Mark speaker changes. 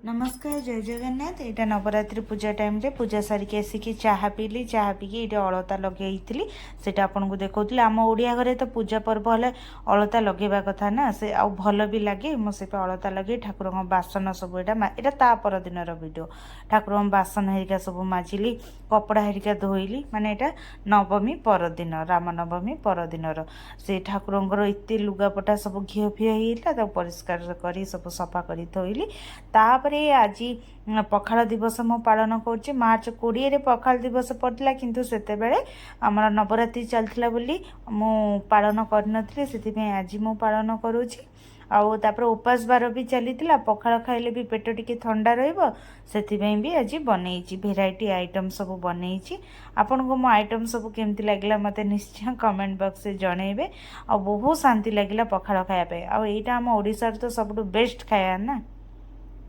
Speaker 1: ନମସ୍କାର, ଜୟ ଜଗନ୍ନାଥ। ଏଇଟା ନବରାତ୍ରି ପୂଜା ଟାଇମ୍ରେ ପୂଜା ସାରିକି ଆସିକି ଚାହା ପିଇଲି। ଚାହା ପିଇକି ଏଇଠି ଅଳତା ଲଗେଇଥିଲି, ସେଇଟା ଆପଣଙ୍କୁ ଦେଖାଉଥିଲି। ଆମ ଓଡ଼ିଆ ଘରେ ତ ପୂଜା ପର୍ବ ହେଲେ ଅଳତା ଲଗେଇବା କଥା ନା ସେ, ଆଉ ଭଲ ବି ଲାଗେ। ମୁଁ ସେଇପାଇଁ ଅଳତା ଲଗେଇ ଠାକୁରଙ୍କ ବାସନ ସବୁ ଏଇଟା ତା ପରଦିନର ଭିଡ଼ିଓ। ଠାକୁରଙ୍କ ବାସନ ହେରିକା ସବୁ ମାଜିଲି, କପଡ଼ା ହେରିକା ଧୋଇଲି। ମାନେ ଏଇଟା ନବମୀ ପରଦିନ, ରାମନବମୀ ପରଦିନର। ସେ ଠାକୁରଙ୍କର ଏତେ ଲୁଗାପଟା ସବୁ ଘିଅ ଫିଅ ହେଇଯାଇଥିଲା, ତାକୁ ପରିଷ୍କାର କରି ସବୁ ସଫା କରି ଧୋଇଲି। ତାପରେ ଆଜି ପଖାଳ ଦିବସ ମୁଁ ପାଳନ କରୁଛି। ମାର୍ଚ୍ଚ 20ରେ ପଖାଳ ଦିବସ ପଡ଼ିଥିଲା, କିନ୍ତୁ ସେତେବେଳେ ଆମର ନବରାତ୍ରି ଚାଲିଥିଲା ବୋଲି ମୁଁ ପାଳନ କରିନଥିଲି। ସେଥିପାଇଁ ଆଜି ମୁଁ ପାଳନ କରୁଛି। ଆଉ ତାପରେ ଉପାସ ବାର ବି ଚାଲିଥିଲା। ପଖାଳ ଖାଇଲେ ବି ପେଟ ଟିକେ ଥଣ୍ଡା ରହିବ, ସେଥିପାଇଁ ବି ଆଜି ବନେଇଛି, ଭେରାଇଟି ଆଇଟମ୍ ସବୁ ବନେଇଛି। ଆପଣଙ୍କୁ ମୋ ଆଇଟମ୍ ସବୁ କେମିତି ଲାଗିଲା, ମୋତେ ନିଶ୍ଚୟ କମେଣ୍ଟ ବକ୍ସରେ ଜଣେଇବେ। ଆଉ ବହୁତ ଶାନ୍ତି ଲାଗିଲା ପଖାଳ ଖାଇବା ପାଇଁ। ଆଉ ଏଇଟା ଆମ ଓଡ଼ିଶାର ତ ସବୁଠୁ ବେଷ୍ଟ ଖାଇବା ନା।